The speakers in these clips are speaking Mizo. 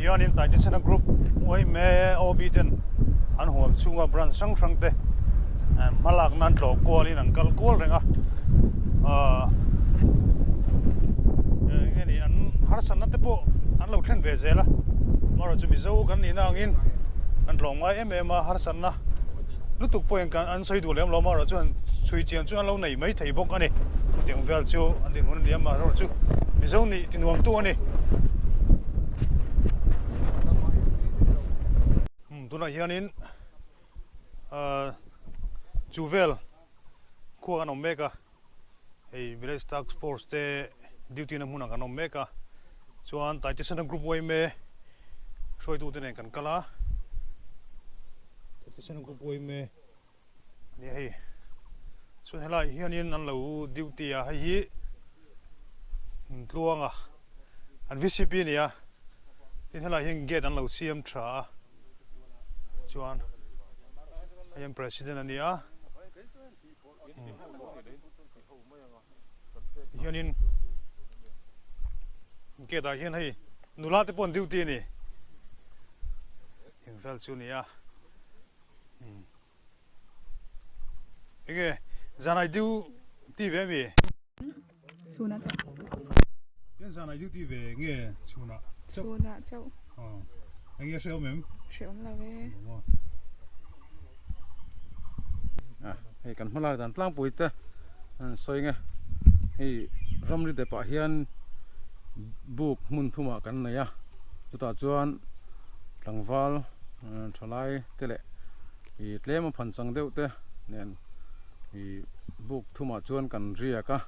Hianin Taitesena Group yma OB ten an huam chhunga branch hrang hrang te hmalak nan tlawh kualin an kal kual reng a. Ahh eng nge ni an harsatna te pawh an lo thlen ve zel a. Amaherawhchu chu Mizo kan nihna angin kan tlawm ngai em em a, harsatna lutuk pawhin kan an sawi duh lem lo amaherawhchu chu an chhui chian chu an lo nei mai thei bawk a ni. Chutiang vel chu an dinhmun a ni a, amaherawhchu chu Mizo nih ti nuam tu a ni. Tunah hianin ahh chu vel khua kan awm mek a, hei village task force te duty na hmunah kan awm mek a, chuan Taitesena group yma hruaitute nen kan kal a, Taitesena group yma Nia hei chuan helaiah hianin an lo duty a hei hi Tluanga an vcp a ni a tin helaiah hian gate an lo siam tha a chuan hei an president a ni a hianin gate ah hian hei nula te pawh an duty a ni engvel chu a ni a. Enge zanai duty ve ami? Chhunah chauh. Eng zanai duty ve nge chhunah chauh? Chhunah chauh. Aw. Enge hrehawm em? Hrehawm lo e. Ah, hei kan hmalak dan tlangpui te an sawi nge. Hei ramri depah hian buk hmun thumah kan nei a, chutah chuan tlangval thalai te leh ih tlem a phan chang deuh te nen ih buk thumah chuan kan riak a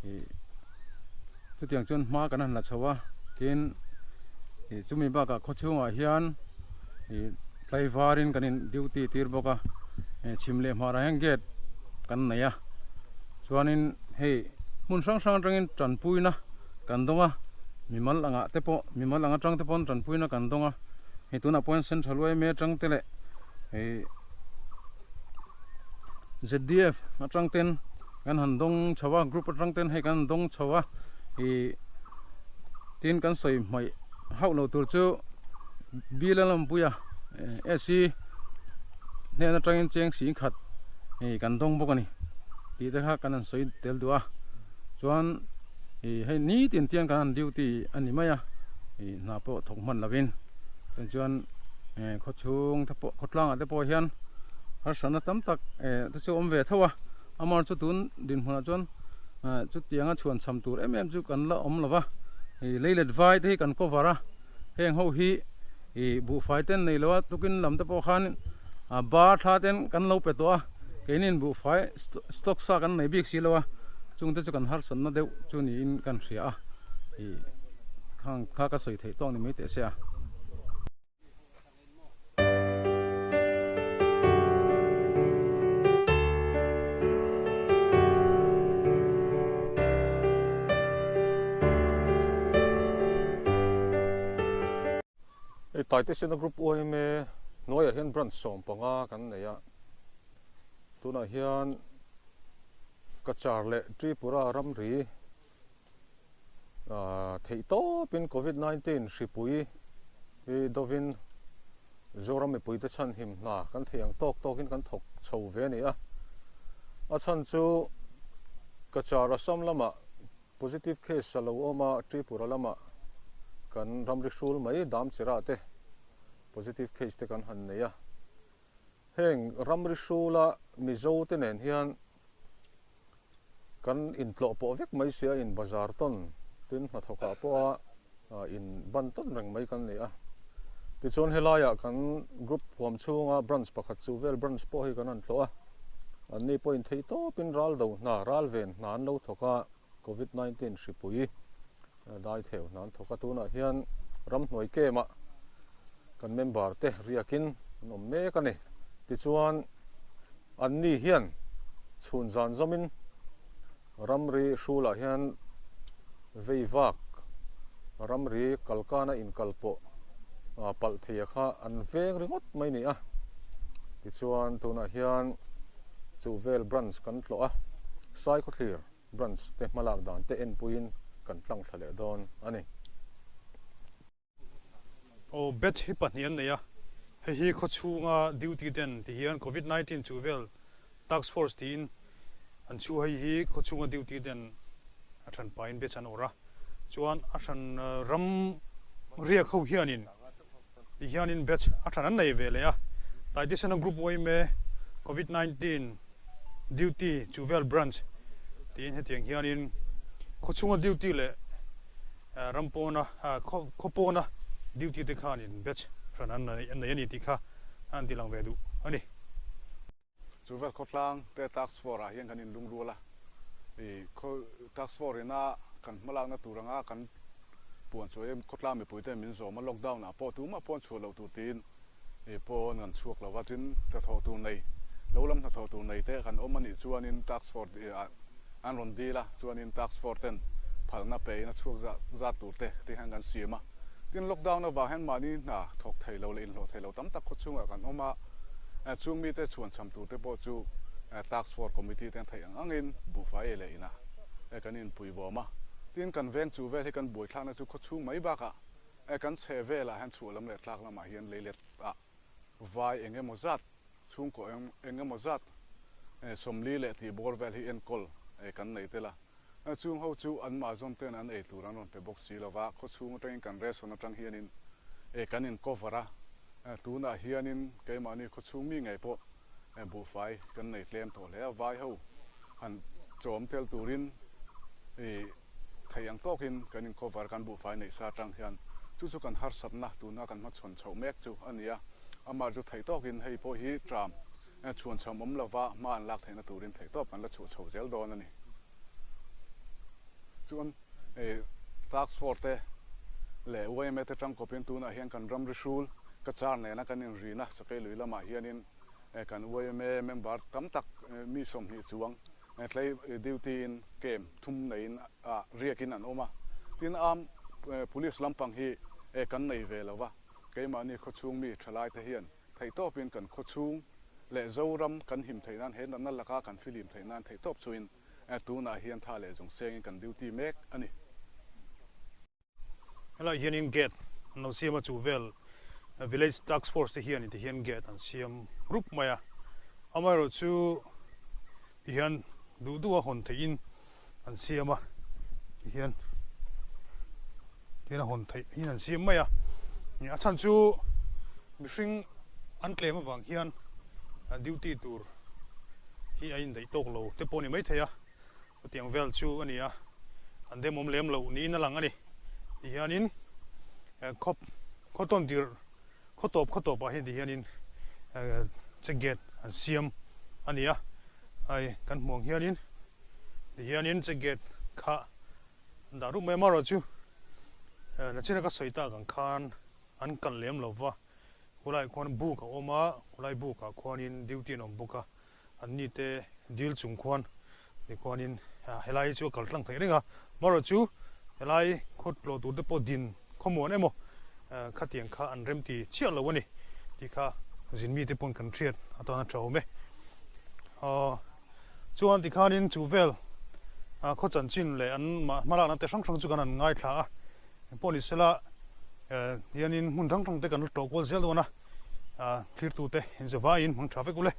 ih chutiang chuan hma kan han la chho a tin ih chumi bakah khaw chhungah hian ih tlaivarin kan in duty tir bawk a chhim leh hmarah hian gate kan nei a chuanin hei hmun hrang hrang atangin tanpuina kan dawng a mimal angah te pawh mimal ang atang te pawn tanpuina kan dawng a. Hei tunah pawh hian central yma atang te leh hei zdf atang ten kan han dawng chho a group atang ten hei kan han dawng chho a ih tin kan sawi hmaih hauh loh tur chu bill a lawmpui a ac hnen atangin cheng sing khat hei kan dawng bawk a ni tih te kha kan han sawi tel duh a chuan ih hei nitin tiang kan han duty a ni mai a ih hna pawh thawk hman lovin chuan chuan eh khaw chhung te pawh khawtlang ah te pawh hian harsatna tam tak eh te chu a awm ve tho a amah chu tun dinhmunah chuan ah chutianga chhuan cham tur em em chu kan la awm lo va ih leilet vai te hi kan cover a heng ho hi ih buhfai te an nei lo a tukin lam te pawh khan ah bar thla ten kan lo pe tawh a keinin buhfai stock sa kan nei bik si lo a chungte chu kan harsatna deuh chu niin kan hria a ih khang kha ka sawi theih tawk ni mai teh se a. Hei Taitesena Group yma hnuaiah hian branch 15 kan nei a, tunah hian Cachar leh Tripura ramri Theih tawpin Covid 19 hripui hi dovin Zoram mipuite chhanhim hna kan theih ang tawk tawkin kan thawk chho ve a ni a. A chhan chu Cachar Assam lamah positive case a lo awm a, Tripura lamah kan ramri hrul mai Damchera te positive case te kan han nei a. Heng ramri hrula Mizo te nen hian Kan intlawh pawh vek mai sia in bazar tawn tin hnathawkah pawha in ban tawn reng mai kan ni a. Tichuan helaiah kan group huam chhunga branch pakhat chu vel branch pawh hi kan han tlawh a. Anni pawhin theih tawpin ral do hna, ral ven hna an lo thawk a, covid 19 hripui dai theu hna an thawk a. Tunah hian ramhnuai camp-ah kan member te riakin an awm mek a ni. Tichuan. Anni hian chhun zan zawmin ramri hrulah hian vei vak ramri kalkana inkal pawh palh theia kha an veng ringawt mai ni a. Tichuan tunah hian Chuhvel Branch kan tlawh a, Saikhawthlir Branch te hmalak dan te enpuiin kan tlang thla leh dawn a ni. Aw batch hi pahnih an nei a, hei hi khawchhunga duty ten ti hian covid 19 chu vel task force tiin an chhu hei hi khawchhunga duty ten a hran pahin batch an awrh a, chuan a hran ram riak ho hianin ti hianin batch a hran an nei ve leh a, Taitesena group yma covid 19 duty chu vel branch tiin hetiang hianin khawchhunga duty leh Ram pawna, khaw pawna duty te khanin batch hran an nei a ni tih kha an ti lang ve duh a ni. Chu vel khawtlang te task force ah hian kan inlungrual a, i khaw task force ina kan hmalakna tur anga kan puan chhuah hi khawtlang mipui ten min zawm a, lockdown ah pawh tumah pawn chhuah loh tur tiin i pawn kan chhuak lo va, tin hnathawh tur nei lo lam hnathawh tur nei te kan awm a nih chuanin task force an rawn dil a, chuanin task force ten phalna pe in a chhuak zat zat tur te ti hian kan siam a. Tin lockdown avang hian mahni hna thawk thei lo leh inhlawh thei lo tam tak khaw chhungah kan awm a, chung mite chhuan cham tur te pawh chu task force committee ten theih ang angin buhfai ei leh inah kan inpui bawm a. Tin kan veng chu vel hi kan buaithlakna chu khaw chhung mai bakah kan chhe velah hian chhuah lam leh tlak lamah hian leilet ah vai eng emaw zat, chhungkaw eng emaw zat 40 leh tih bawr vel hi enkawl kan nei tel a. Chung ho chu an mahzawn ten an ei tur an rawn pe bawk si lova, khaw chhung atangin kan ration atang hianin kan in cover a, tunah hianin keimahni khaw chhung mi ngei pawh buhfai kan nei tlem tawh hle a, vai ho han chawm tel turin Thei ang tawkin kan in cover kan buhfai neih sa atang hian chu chu kan harsatna tuna kan hmachhawn chhoh mek chu a ni a, amah chu theih tawkin hei pawh hi tram chhuan chham awm lova hma an lak theihna turin theih tawp kan la chhuah chho zel dawn a ni. Chuan task force te leh yma te tangkawpin tunah hian kan ramri hrul ka char nena kan inrina Sakei lui lamah hianin kan yma member tam tak mi 20 chuang Tlei duty in camp thum neiin ah riakin an awm a, tin armed police lampang hi kan nei ve lo va, keimahni khawchhung mi thalai te hian theihtawpin kan khawchhung leh Zoram kan him theih nan he natna laka kan filim theih nan theihtawp chuin tunah hian tha leh zawng sengin kan duty mek a ni. Helaiah hianin gate an lo siam a, chu vel village task force te hian ti hian gate an siam rup mai a, amaherawh chu ti hian duh duh a hawn theihin an siam a, ti hian ti hian a hawn theih in an siam mai a, a chhan chu mihring an tlem avang hian duty tur hi a indaih tawk lo te pawh a ni maithei a. Chutiang vel chu a ni a, an demawm lem loh niin a lang a ni. Tihianin khaw khaw tawn tirh khaw tawp khaw tawpah hian tihianin check gate an siam a ni a, hei kan hmuh ang hianin tihianin check gate kha an dah rup mai a, amaherawh chu nachina ka sawi tak ang khan an kalh lem lo va, khulaiah khuan buk a awm a, khulai bukah khuanin duty an awm bawk a. An ni te dil chung khuan tikhuanin helai hi chu a kal tlang theih reng a, amaherawh chu helai khaw tlawh tur te pawh din khawmuan emaw khatiang kha an rem ti chiah lo a ni tih kha zin mi te pawn kan hriat atana tha awm e. Chuan tikhanin chu vel khaw chanchin leh an hmalakna te hrang hrang chu kan han ngaithla a, engpawh ni sela hianin hmun hrang hrang te kan la tlawh kual zel dawn a, thlirtute inzavaiin hmang tha vek ule.